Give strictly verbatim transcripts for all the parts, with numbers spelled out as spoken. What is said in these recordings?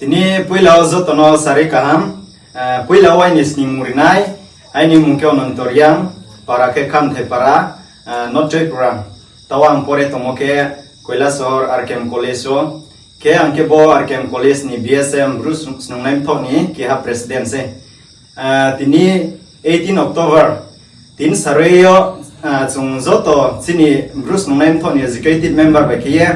Tini poila wo joto no sari kaham. Poila wo aini sningmung rinai, aini mmung khe Ananto Reang, para khe Khamthai para, North Tripura. Taoh ang pore tongmo khe Kailasahar R K M College wo. Khe ang khe bo R K M College ni B S M Bru snungnai mthoh ni keha president se. Tini eighteen October, tini sarui yo, chung joto chini Bru snungnai mthoh ni executive member bai khe ye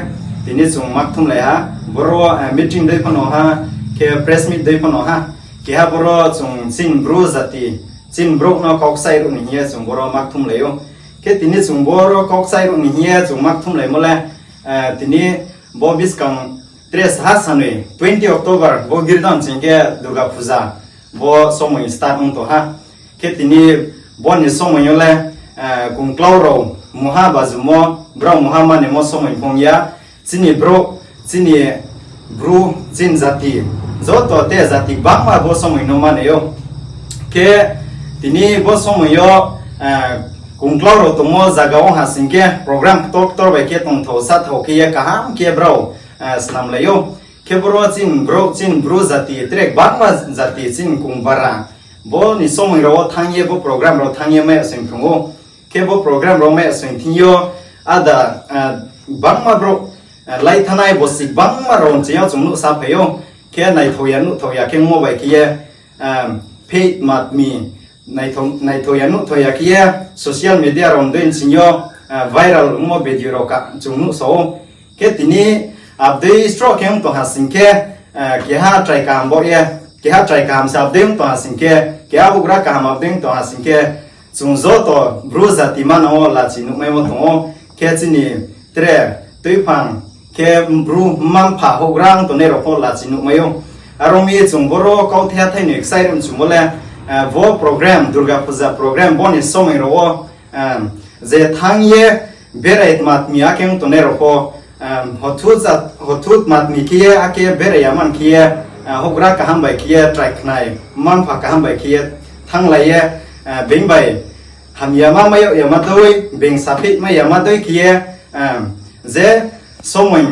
tini chung ma kthumlai ha. Boro meeting dei phano ha, khe press meet dei phano ha. Keha boro chung chini Bru jati, chini brouh no kau kchai ruh ni hing ye chung boro ma kthumlai ou. Khe tini chung boro kau kchai ruh ni hing ye chung ma kthumlaimo le, tini bo buskang tres ha sanoi, twenty October, bo girdan ching khe Durga Puja, bo somoi start ong tong ha. Khe tini bo ni somoi yo le, kungklau rao mungha bajumo, brao mungha manimo somoi phong ya. Chini brouh, chini Bru, chini jati, joto te jati gbangma bo somoi no manai ou. Khe tini bo somoi yo, kungklau rao tongmo zaga ong ha sing khe program ktor ktor bai khe tongthao sathao khe ye kaham khe brao snamlai ou. Khe boro chini brouh, chini Bru jati, tre gbangma jati chini kung bara, bo ni somoi rao wo thanng ye, bo program rao thanng ye mai ya soing phrung ou. Khe bo program rao mai ya soing thing yo, ada, gbangma brouh, lai thanai bosi gbangma rao nching yo chung nuhsa phai ou. Khe naithao ya nuhthao ya khe ongmo bai khe ye, phei matmi, naithao ya nuhthao ya khe ye social media rao dei nching yo, viral ongmo video rao ka chung nuhsa ou. Khe tini abdei sroh khe ong tong ha sing khe, keha trai kaham bo ye, keha trai kaham se abdei ong tong ha sing khe, keha houhgra kaham abdei ong tong ha sing khe, chung joto Bru jati manang wo lachi nuhmaimo tong ou. Khe chini tre tuiphang khe Bru mma mpha houhgra ong tongnai rao pho lachi nuhmai ou. Are ong mi chung boro kauthai hathái ni kchai ruh mchumo le, bo program, Durga Puja program, bo ni somoi rao wo, je thanng ye berai tma tmi akhe ong tongnai rao pho, hothu tma tmi khe ye akhe berai ya man khe ye, houhgra kaham bai khe ye, trai khnai, mma mpha kaham bai khe ye, thannglai ye, being bai hamyama mai yag yama dei, being saphih mai yama dei khe ye, je somoi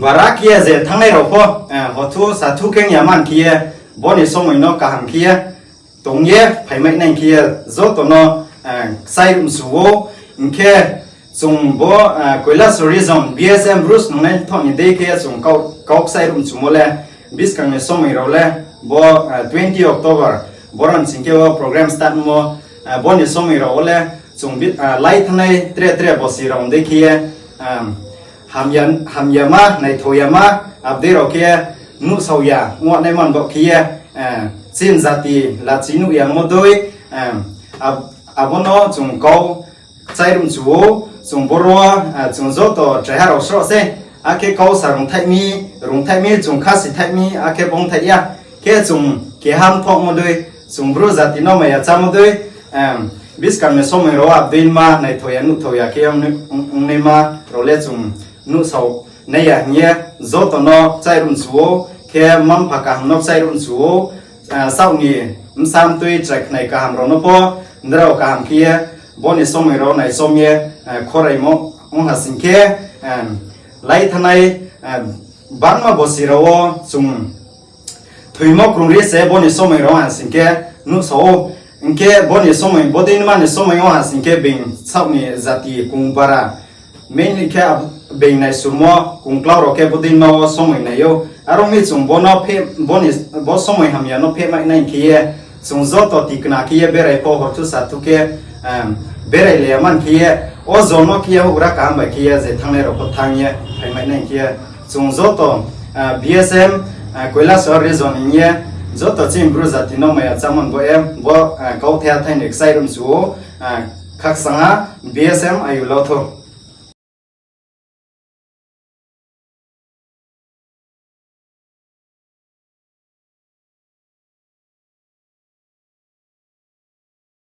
bara khe ye je thanngnai rao pho, hothu sathu khe ong ya man khe ye, bo ni somoi no kaham khe ye, tong ye phaimai nai khe ye joto no, kchai ruh mchu ou. Hing khe chung bo, Kailasahar region B S M Bru snungnai mthoh ni dei khe ye chung kau, kau kchai ruh mchumo le, buskang ni somoi rao le, bo, twenty October, boro nching khe wo program start mo, bo ni somoi rao wo le, chung lai thanai tre tre bosi rao dei khe ye, hamya, hamyama, naithao yama, abdei rao khe nuhsao ya, ongnaima baoh khe ye, chini jati lachi nuh yangmo dei, abo no chung kau kchai ruh mchu ou, chung boro, chung joto chraiha rao sroh se, akhe kau sa rungthaih mi, rungthaih mi, chung khasi thaih mi, akhe bongthaih ya, khe chung keha mthohmo dei, chung Bru jati no maya chámo dei, buskang ni somoi rao abdei ma naithao ya nuhthao ya khe ong, ongnaima rao le chung nuhsao nai ya hing ye joto no kchai ruh mchu ou, khe mma mpha kaham no kchai ruh mchu ou, saoh ni bsa mtui chrai khnai kaham rao no pho, nrao kaham khe ye, bo ni somoi rao naisom ye, khoraimo ong ha sing khe, lai thanai, gbangma bosi rao wo chung thoimo krungri se bo ni somoi rao ha sing khe nuhsao ou. Hing khe bo ni somoi, bodei nma ni somoi ong ha sing khe being saoh ni jati kung bara, mainly khe being naisurmo kungklau rao khe bodei nma wo somoi nai ou. Are ong mi chung bo no phe, bo somoi hamya no phehmai nai khe ye, chung joto tikna khe ye berai pho horthu sathu khe, berai le ya man khe ye, o jo no khe ye houhgra kaham bai khe ye je thanngnai rao pho thanng ye phaimai nai khe ye, chung joto, B S M, Kailasahar region hing ye, joto chini Bru jati no maya chámo bo ye, bo, kauthai hathái ni kchai ruh mchu ou, khakchang ha, B S M ayuh lo thou.